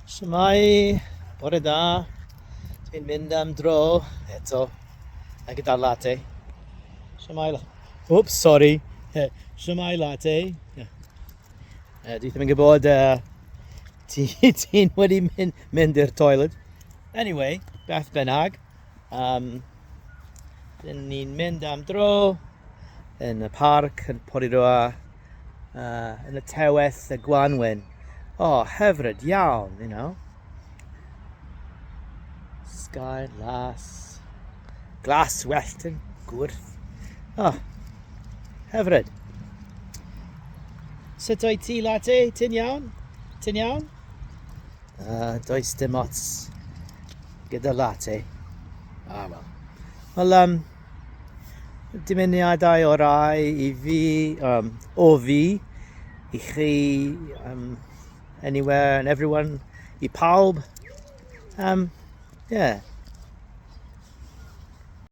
Shwmae, bore da. Dwi'n mynd am dro eto, a gyda'r latte. Shwmae, oops, sorry. Shwmae latte. Dwi ddim yn gwybod ti'n ti wedi mynd, mynd i'r toilet. Anyway, beth bynnag. Dyn ni'n mynd am dro yn y parc yn Porirua yn y tewell y gwanwyn. Oh, hyfryd iawn, you know. Sky las. Glas wellt yn gwrth. Oh, hyfryd. Sut oed ti, Latte? Ti'n iawn? Ti'n iawn? Does dim ots gyda latte. Ah, wel. Wel, dymuniadau orau i fi, o fi, i chi, anywhere and everyone, i pawb. Yeah.